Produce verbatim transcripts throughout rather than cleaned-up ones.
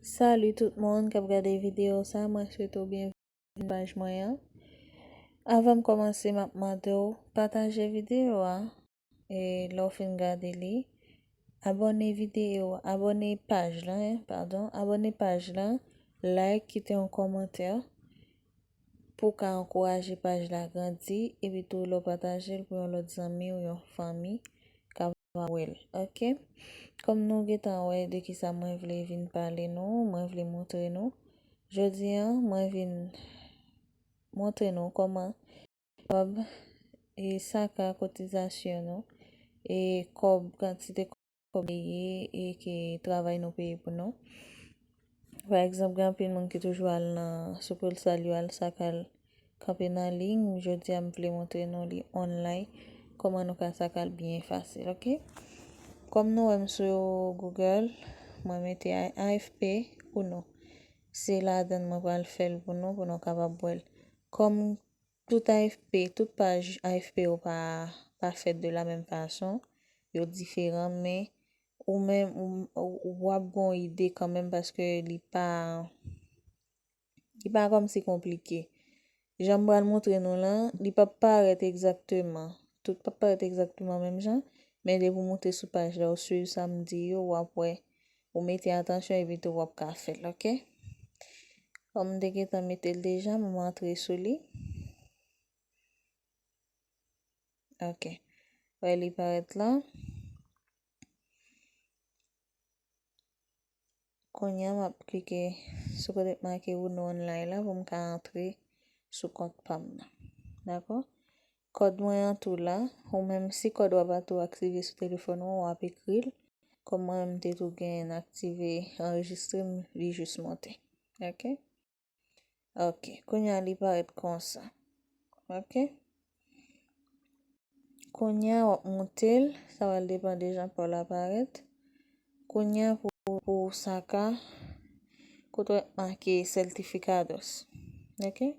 Salut tout moun k ap gade videyo sa, mwen swete w byenvini paj mwen an. Avan m kòmanse, m ap mande w pataje videyo a, e lè w fin gade li, abòne videyo, abòne paj la, en, padon, abòne paj la, like, kite yon kòmantè pou w ka ankouraje paj la grandi, epi tou lè w pataje l pou yon lòt zanmi w, yon fanmi ka va wè l, oke? Kòm nou gentan wè de kisa mwen vle vin pale nou, mwen vle montre nou. Jodi a, mwen vin montre nou kòman kòb e saka kotizasyon nou, e kòb, kantite kòb li ye, e ke travay nou peye pou nou. Pa egzanp, gen anpil moun ki toujou al nan sukilsal yo, al saka l kanpe nan liy. Jodi a, m vle montre nou li online, kòman nou ka saka l byen fasil, oke? Kòm nou wè m sou Google, mwen mete A F P pou nou. Se ladan mwen pral fè l pou nou, pou nou kapab wè l. Kòm tout A F P, tout paj A F P yo pa, pa fèt de la menm fason, yo diferan, men ou menm, ou, ou, w ap gon ide kanmenm paske li pa, li pa kòmsi konplike. Jan m pral montre nou lan, li p ap parèt egzakteman. Tout p ap parèt egzakteman menm jan, men depi w monte sou paj la, w swiv sa m di yo, w ap wè, ou mete atansyon epi tou w ap ka fè l, oke? Kòm m te gentan mete l deja, m antre sou li. Oke. Wè li parèt la. Kounye a, m ap klike sou kote k make Uno Online la pou m ka antre sou kont pa m nan. Dakò? Kòd mwen an tou la. Ou menm, si kòd w a pa tou aktive sou telefòn ou an, w ap ekri l. Kòm mwen menm, m te tou genyen aktive anrejistre m, li jis monte. Oke? Oke, kounye a li parèt konsa. Oke? Kounye a w ap monte l, sa pral depann de jan pa w la parèt. Kounye a pou, pou saka, kote w ap make certificados. Oke?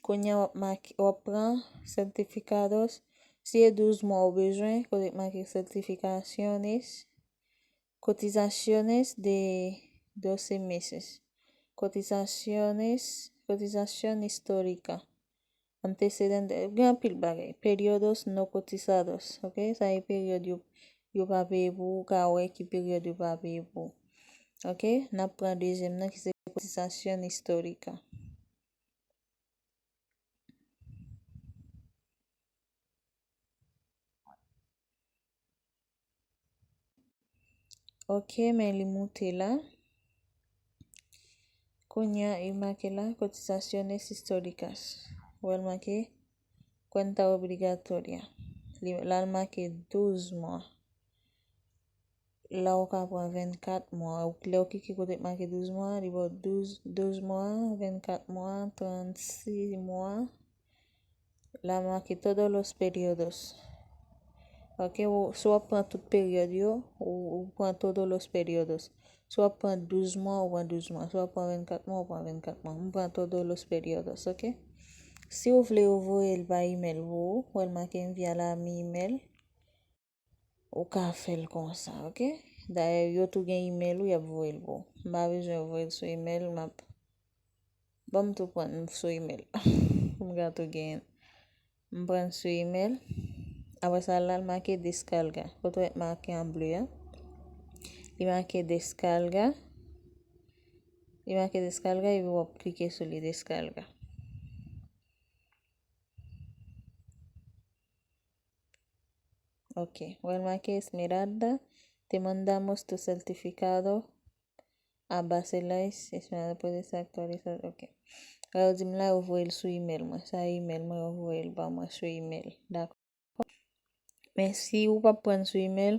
Kounye a w ap make, w ap pran certificados. Si e douz mwa ou bezwen, kote k make certificaciones, cotizaciones de doce meses, cotizaciones, cotización histórica, antecedente, gen anpil bagay. Periodos no cotizados, oke? Sa e peryòd yo, yo pa peye pou ou, ou ka wè ki peryòd yo pa peye pou ou. Oke? N ap pran dezyèm nan ki se cotización histórica. Oke, men li moute la. Kounye a, li make la, cotizaciones históricas. Ou wè l make cuenta obligatoria. Li, la l make douz mwa. La ou ka pran vennkat mwa. Ou, lè ou klike kote k make douz mwa, li ba w douz, douz mwa, vennkat mwa, trannsis mwa. La make todos los periodos. Oke, ou, si w ap pran tout peryòd yo, ou, ou pran todos los periodos. Si w ap pran douz mwa, ou pran douz mwa. Si w ap pran vennkat mwa, ou pran vennkat mwa. M pran todos los periodos, oke? Si w vle yo voye l pa imèl pou ou, ou wè l make enviar a mi email, ou ka fè l konsa, oke? Dayè, yo tou gen imèl ou, y ap voye l pou ou. M pa bezwen yo voye l sou imèl, m ap, ban m tou pran l sou imèl. M ka tou genyen l. M pran l sou imèl. Apre sa, la, l make descarga. Kote w wè make an ble a. Li make descarga. Li make descarga, epi w ap klike sou li, descarga. Oke. Ou wè l make Esmeralda, te mandamos tu certificado a Baselais, Esmeralda puede ser actualizado. Oke. Lè yo di m la, yo voye l sou imèl mwen. Sa e imèl mwen, yo voye l ba mwen sou imèl. Dakò? Men si ou p ap pran l sou imèl,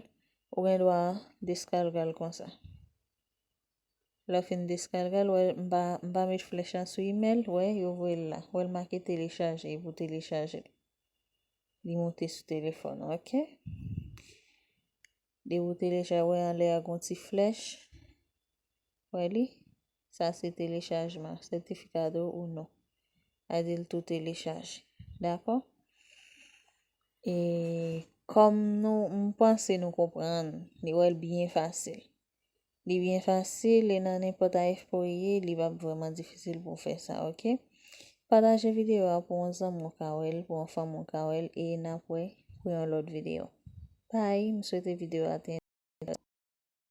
ou gen dwa deskarga l konsa. Lè w fin deskarga l, wè, m pa, m pa met flèch lan sou imèl, wè, yo voye l la. Wè, l make telechaje, pou telechaje l. Li moute sou telefòn ou, oke? Depi w telechaje, wè, anlè a gon ti flèch. Wè li? Sa se telechajman, certificado uno. A di l tou telechaje. Dakò? E kòm nou, m panse nou konprann, li wè l byen fasil. Li byen fasil e nan nenpòt A F P ou ye, li p ap vrèman difisil pou w fè sa, oke? Pataje videyo a pou yon zanmi w ka wè l, pou yon fanmi w ka wè l, e n ap wè pou yon lòt videyo. Bye, m swete videyo a te